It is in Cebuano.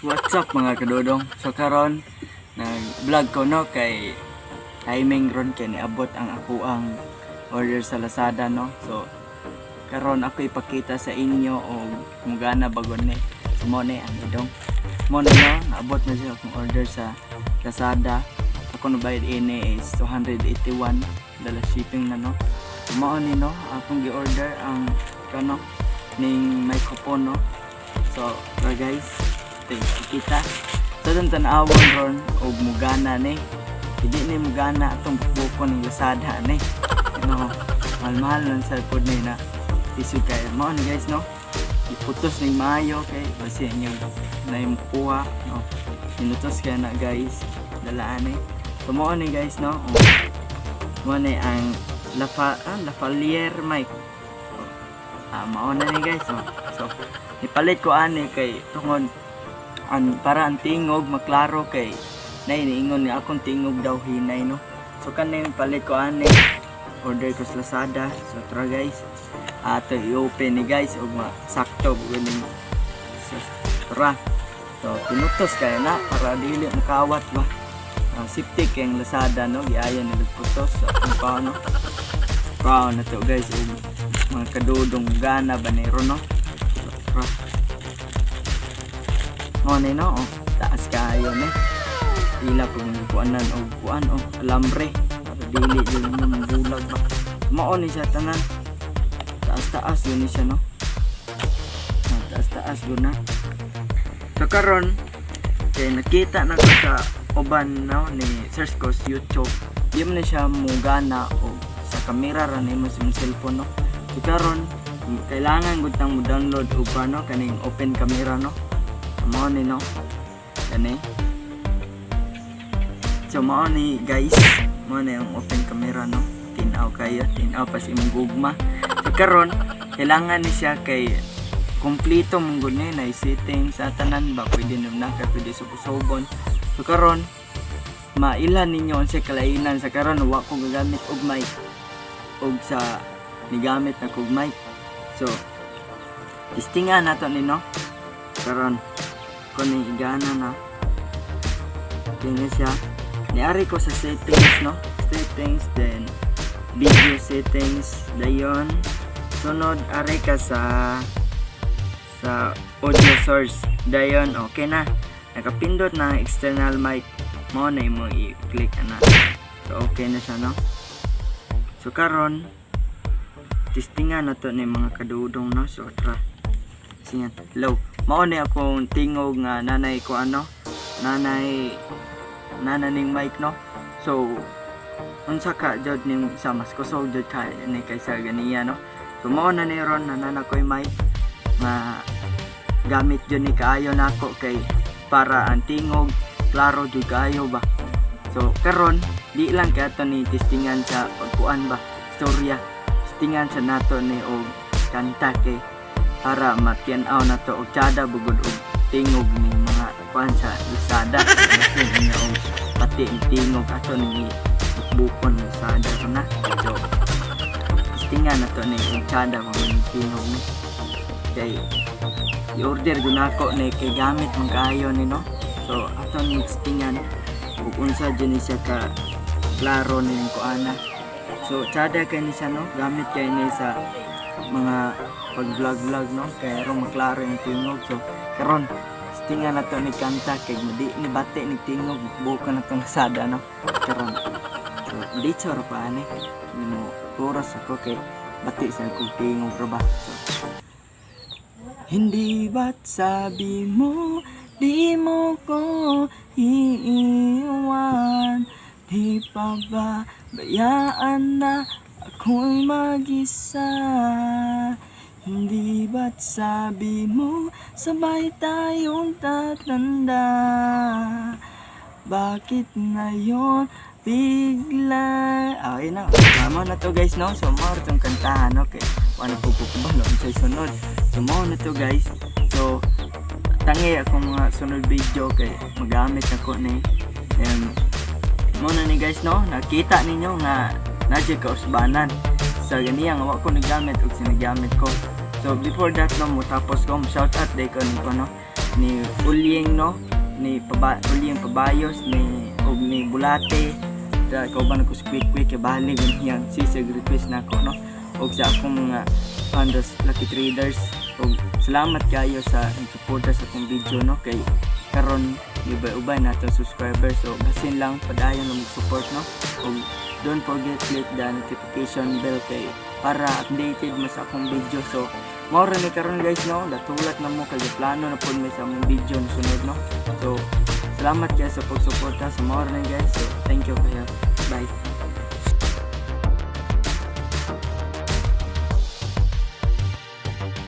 What's up, mga kadudong? So karon nag-vlog ko, no, kay timing ron kay niabot ang ako ang order sa Lazada, no. So karon ako ipakita sa inyo og mugana ba gud ni. So mo ni ang idong. Mo ni, no, naabot na siya akong order sa Lazada. Ako nabayad ini is 281 dala shipping na, no. So mao ni, no, akong gi-order ang kano ning microphone, no. So, tara guys, kita. So, dun tan-awon ron og mugana ni. Hindi ni mugana atong bukbukon ng Lazada ni. Ano, mahal-mahal lang sa pod ni na isug kay mao ni, guys, no. Iputos ning maayo kay basi inyo na yung kuha, no. Pinutos kaya na, guys, dalaan ni. So mao ni, guys, no. Oh. Mao ni ang lavalier mic. Oh. Ah, mao na ni, guys, oh. So, ipalit ko ani kay tungod an para ang tingog maklaro kay nay niingon ni akong tingog daw hinay, no. So kaning palit ko ani, order ko sa Lazada. So tara guys, ato i-open ni, guys, ug sakto ning. So tara. So pinutos kaya na para dili makawat ba. Safety kay ang Lazada, no, giayon nila putos. So akong paano paano na to, guys, ug mga kadudong, gana ba ni ron, no? So, tara. Mo ni, no, oh, taas kaayo ni. Pila po ng kuanan og kuan og alambre para dili jud mo bulag ba. Mao ni siya tanan. Taas-taas yun ni siya, no. Ah, taas-taas yun na. So karon kay nakita na ko sa uban, no, ni search ko sa YouTube. Di man na siya mugana o sa kamera ra nimo sa imong cellphone, no. So karon kailangan gud tang mo download og ano kaning open camera, no. Mao ni, no, kani. So mao ni, guys, mao ni ang open camera, no. Tinaw kayo, tinaw pa sa imong gugma. So karon kailangan ni siya kay kompleto mong gud ni na settings sa tanan ba, pwede na ka pwede subon. So karon mailhan ninyo unsay kalainan sa karon wa ko gagamit og mic og sa nigamit na kog mic. So testingan nato ni, no. Karon ko ni igana na kini siya. Niari ko sa settings, no, settings, then video settings, dayon sunod ari ka sa audio source, dayon okay na, nakapindot na ang external mic mo na imo i-click ana. So okay na siya, no. So karon testingan na to ni, mga kadudong, no. So tara. Sige, hello, mao ni akong tingog nga nanay ko ano nanay nana ning mic, no. So unsa ka jud ning sa mas kusog jud ka ni kaysa ganiya, no. So mao na ni ron na nana ko'y mic nga gamit jud ni kaayo nako kay para ang tingog klaro jud kaayo ba. So karon di lang kay ato ni testingan sa pagkuan ba, istorya, testingan sa nato ni og kanta kay para matian-aw na to og tsada bugod og tingog ni mga kuan sa Lazada. Kasi niya og pati ang tingog ato ni bukon Lazada ron na. So testingan na to ni og tsada mga tingog ni kay i-order gud nako ni kay gamit man kaayo ni, no. So ato ni testingan ug unsa jud ni siya ka klaro ni kuana. So tsada kay ni siya, no, gamit kay ni sa mga pag vlog vlog, no, kay aron maklaro yung tingog. So karon testingan na to ni kanta kay di ni bati ni tingog bukan na tong Lazada, no, karon. So dito ra pa ani ni mo oras ako kay bati sa akong tingog ra ba. So hindi ba't sabi mo di mo ko iiwan? Di pa ba bayaan na ako'y mag-isa? Hindi ba't sabi mo sabay tayong tatanda? Bakit ngayon bigla? Okay na, tama na to, guys, no. So mao itong kantahan, no, kay wala po ko kabalo unsay sunod. So mao na to, guys. So tangi akong mga sunod video kay magamit ako ni. And mao na ni, guys, no. Nakita ninyo nga naa kausbanan sa ganiya nga wa ko nagamit ug sinagamit ko. So before that, no, mo tapos ko, shout out day ko niko, no. ni Ulying, no, ni Paba, Ulying Pabayos ni og ni Bulate da kauban ko si Quick Quick kay bali ganyan si sa request nako, no, og sa akong mga pandas Lucky Traders. Og salamat kayo sa nagsuporta sa akong video, no, kay karon ubay-ubay nato subscribers. So basin lang padayon na mag-support, no, og don't forget click the notification bell kay para updated mo sa akong video. So mao ra ni karon, guys, no. Datulat na mo kay plano na pud mi sa among video na sunod, no. So salamat kayo sa pagsuporta. Sa mao ra ni, guys. So thank you kayo. Bye.